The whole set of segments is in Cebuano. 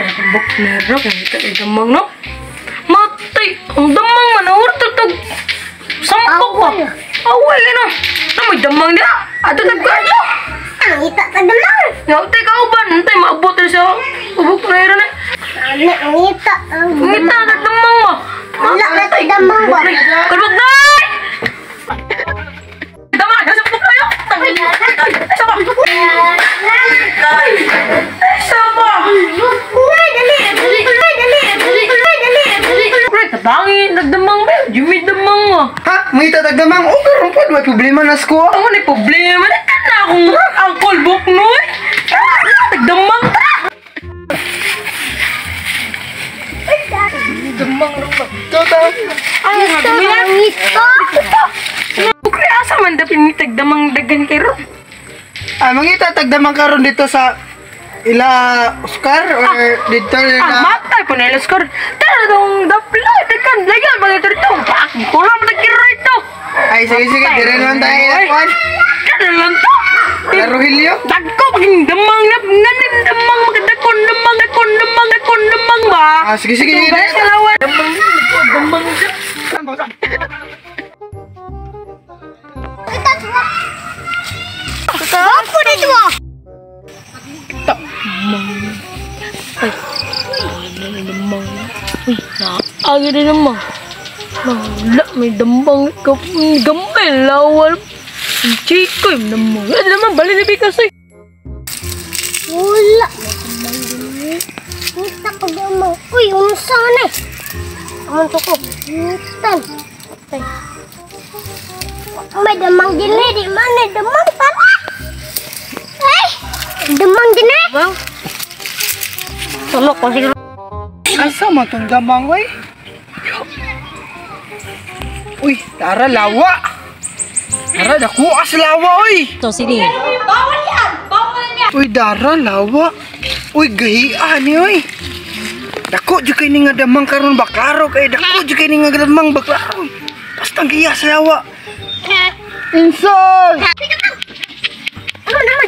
Ay, buk nero kay ito ay damang no. Matay, ang damang man awar to tag sampok ba. Away na. Namoy damang dia. Ato tag kwarto. Ang ita ta damang. Ngautay ka uban, antay maabot rin sa ubok nero na. Ano ang ita? Ang ita tag damang mo. Wala na tay damang ba? Kalbog nay! Damang, nasa buk kayo. Ay, sama. Ay, sama. Uy, dali! Uy, dali! Uy, dali! Pre, tabangin, nagdamang ba? Jimmy damang mo. Ha? May tatagdamang? O, karon po, may problema na sko. Ang may problema na na akong angkol buk noy. Nagdamang ta. Damang ro ba? Tota. Ang Ang ita! Pre, asa man dapit ni tagdamang dagan kay ro? Ah, mangita tagdamang karon dito sa ila Oscar or dito ila Ah, matay po nila Oscar. Tara dong dapla dagan layan mga ito rito. Pak, kulang na kiro ito. Ay, sige sige, dire lang tayo ila kuan. Tara lang to. Ila Rogelio. Dagko paging damang na nganin damang magdakon damang dakon damang dakon damang ba? Ah, sige sige sige. Ito ba sa lawan? Damang damang. Ita tuwa! Ako dito ah! Ay, damang. Uy, naagi din damang. Wala, may damang. Gamay, lawal. Ang chiko yung damang. Ay, damang, bali na bigas eh. Wala! May damang din eh. Ngita ko damang. Uy, unsa man eh! Amon to ko. Ngitan. Ay. May damang din eh. Di man eh. Damang tara! Ay! Damang din eh! Bang. Tulok ko siguro. Asa man tong damang oy? Uy, tara lawa. Tara dako as lawa oy. So, sini. Uy, dara lawa. Uy, gahian ni oy. Dako jud kay ni nga damang karon ba klaro kay dako jud kay ni nga damang ba klaro. Basta giya sa lawa. Insoy! Ano naman?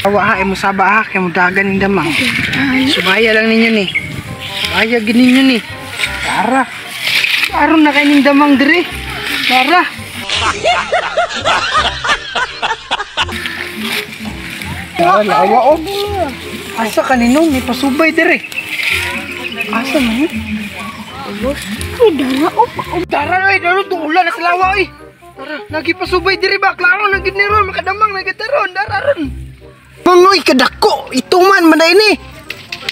Awa ha, imo saba ha, kay mo dagan ning damang. Subaya lang ninyo ni. Subaya gid ninyo ni. Tara. Aron na kay ning damang dire. Tara. Tara, lawa oh. Asa kanino may pasubay dire. Asa man yun? Uy, dara oh. Tara oy, dara dula na sa lawa oy. Tara, lagi pasubay dire ba? Klaro na gid ni ron, makadamang na gid ron, dara ron. Mangoy kadako, ito man manay ni.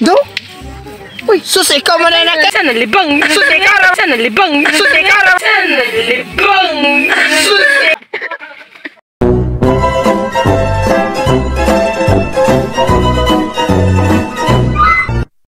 Do? Uy, sus ikaw man na Sana libang. Sus, ikaw ra. Sana libang. Sus, ikaw ra. Sana libang.